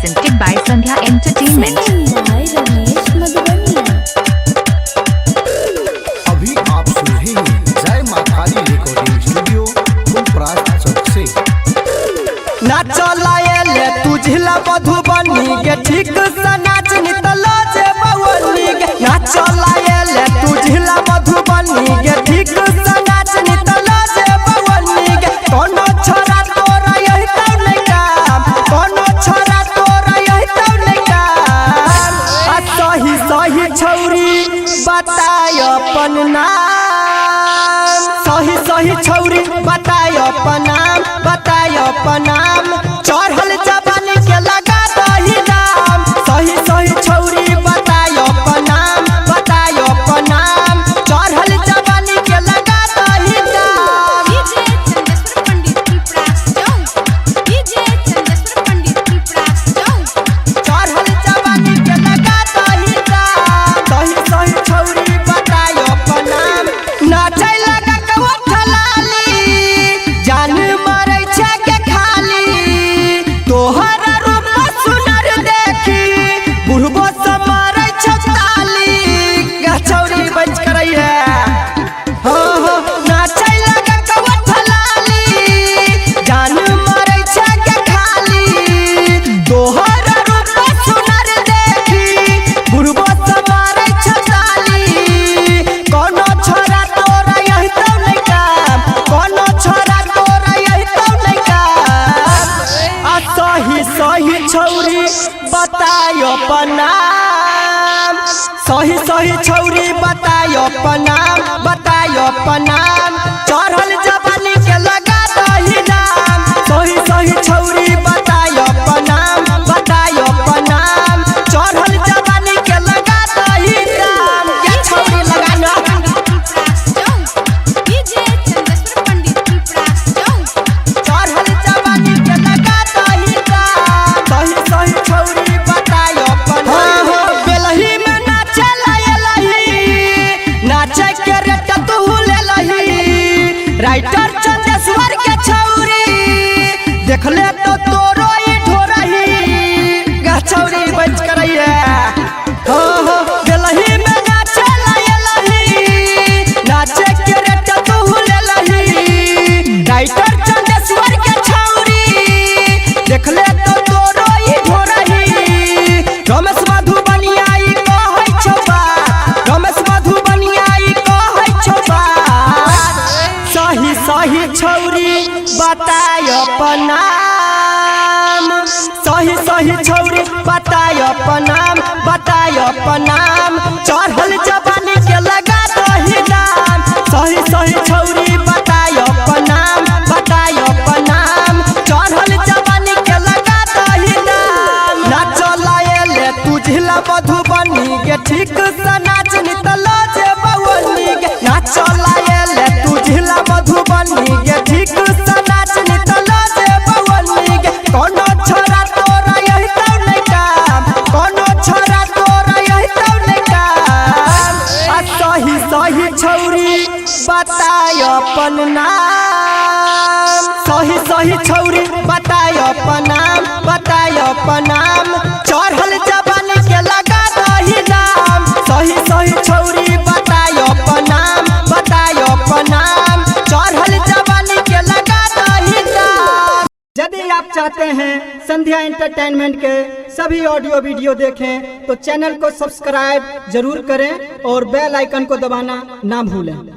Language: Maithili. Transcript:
Presented by Sandhya Entertainment. Singing by Ramesh Madhubani. अभी आप सुन रहे हैं जय माँ काली रिकॉर्डिंग स्टूडियो फुलपरास चौक से। नाचलाएले तू जिला मधुबनी के, ठीक से नाच नितलो जे बवनी के। नाचलाएले तू जिला मधुबनी के, ठीक से नाच नितलो जे बवनी के। कोनो छोरा तोरा यही तो नहीं काम, कोनो छोरा तोरा यही तो नहीं काम। आ सही सही छौरी बताय अपन नाम, सही सही छौरी बताय अपन नाम, बताय अपन नाम। चढ़ल जवानी के लगा दही दाम। सही सही छौरी बताय अपन नाम, बताय अपन नाम। चढ़ल जवानी के लगा दही दाम। डीजे चंदेश्वर पंडित फुलपरास चौक, डीजे चंदेश्वर पंडित फुलपरास चौक। चढ़ल जवानी के लगा दही दाम। सही सही छौरी बताय अपन नाम। नाचै लगा कवठ लाली, जान मारै छै के खाली। तोहर रूप सुनर देखी बुढ़बो सब मारै छौ ताली। गा छौरी बच करैया हो हो। नाचै लगा कवठ लाली, जान मारै छै के खाली। तोहर रूप सुनर देखी बुढ़बो सब मारै छौ ताली। कोनो छोरा तोरा यही तो नहीं काम, कोनो छोरा तोरा यही तो नहीं काम। आ सही सही छौरी बताय अपन नाम, सही सही छौरी बताय अपन नाम, बताय अपन नाम। चढ़ल जवानी के लगा दही नाम। सही सही छौरी बताय अपन नाम, बताय अपन नाम। चढ़ल जवानी के लगा दही नाम। क्या छौरी लगाना। पंडित फुलपरास चौक, डीजे चंदेश्वर पंडित फुलपरास चौक। चढ़ल जवानी के लगा दही दाम। सही सही छौरी बताय अपन। हाँ हाँ, बेलही में नाचे लही, नाचे के रेट तू ले लही। राइटर चंदेश्वर के छौरी देखले तो तोरो ई ढोरही। गा छौरी बच करैया हो हो। बेलही में नाचे लही, नाचे के रेट तू ले लही। राइटर चंदेश्वर के छौरी देखले तो तोरो ई ढोरही। रमेश मधुबनिया ई कहै छौ बात, रमेश मधुबनिया ई कहै छौ बात। सही सही छौरी बताय अपन नाम, सही सही छौरी बताय अपन नाम, बताय अपन नाम। चढ़ल जवानी के लगा दही दाम। सही सही छौरी बताय अपन नाम, बताय अपन नाम। चढ़ल जवानी के लगा दही दाम। नाचलाएले तू जिला मधुबनी के, ठीक से नाच नितलो जे बवनी के। नाचलाएले तू जिला मधुबनी के, ठीक से नाच नितलो जे बवनी के। कोनो छोरा तोरा यही तो नहीं काम, कोनो छोरा तोरा यही तो नहीं काम। आ सही सही छौरी बताय अपन नाम, सही सही छौरी बताय अपन नाम, बताय अपन नाम। चढ़ल जवानी के लगा दही दाम। सही सही छौरी बताय अपन नाम, बताय अपन नाम। चढ़ल जवानी के लगा दही दाम। यदि आप चाहते हैं संध्या एंटरटेनमेंट के सभी ऑडियो वीडियो देखें, तो चैनल को सब्सक्राइब जरूर करें और बेल आइकन को दबाना ना भूलें।